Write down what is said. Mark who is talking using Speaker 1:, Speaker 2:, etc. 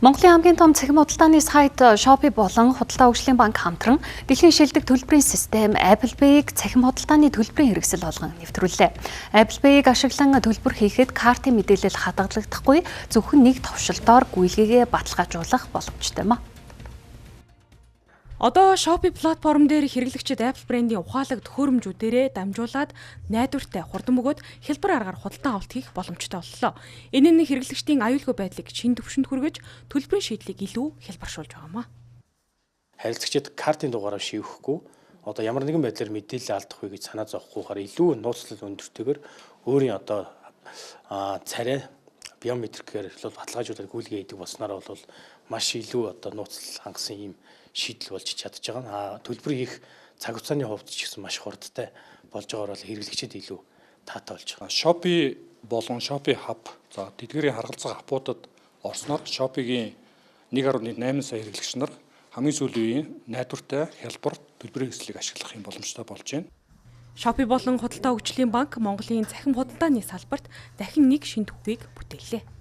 Speaker 1: Монголын хамгийн том цахим худалдааны сайт Shopee болон Худалдаа хөгжлийн банк хамтран дэлхийн шилдэг төлбөрийн систем Apple Pay-г цахим худалдааны төлбөрийн хэрэгсэл болгон нэвтрүүллээ. Apple Pay-г ашиглан төлбөр хийхэд картын мэдээлэл хадгалагдахгүй, зөвхөн нэг товшилтоор гүйлгээгээ баталгаажуулах боломжтой юм а.
Speaker 2: Одоо Shopee платформ дээр хэрэглэгчид Apple брендийн ухаалаг төхөөрөмжүүдээрээ дамжуулаад найдвартай, хурдан бөгөөд хялбар аргаар худалдан авалт хийх боломжтой боллоо. Энэ нь хэрэглэгчдийн аюулгүй байдлыг шинэ түвшинд хүргэж, төлбөрийн шийдлийг илүү хялбаршуулж байгаа юм а.
Speaker 3: Харилцагчид картын дугаараа шивэхгүй, одоо ямар нэгэн байдлаар мэдээлэл алдах вэ гэж санаа зовхгүйгээр илүү нууцлал өндөртэйгээр өөрийн одоо царай биометрикээр баталгаажуулаад гүйлгээ хийдэг болсноор бол маш илүү одоо нууцлал хангасан ийм шийдэл болж чадж байгаа. Төлбөр хийх цаг хугацааны хувьд ч гэсэн маш хурдтай болж байгаагаар бол хэрэглэгчид илүү таатай болж байгаа.
Speaker 4: Shopee болон Shopee Hub, за, тэдгээрийн харгалзах app уудад орсноор Shopee-гийн 1.8 сая хэрэглэгч нар хамгийн сүүлийн үеийн найдвартай, хялбар төлбөрийн хэрэгслийг ашиглах юм боломжтой болж байна.
Speaker 2: Shopee болон Худалдаа хөгжлийн банк Монголын цахим худалдааны салбарт дахин нэг шинэ төвхийг бүтээллээ.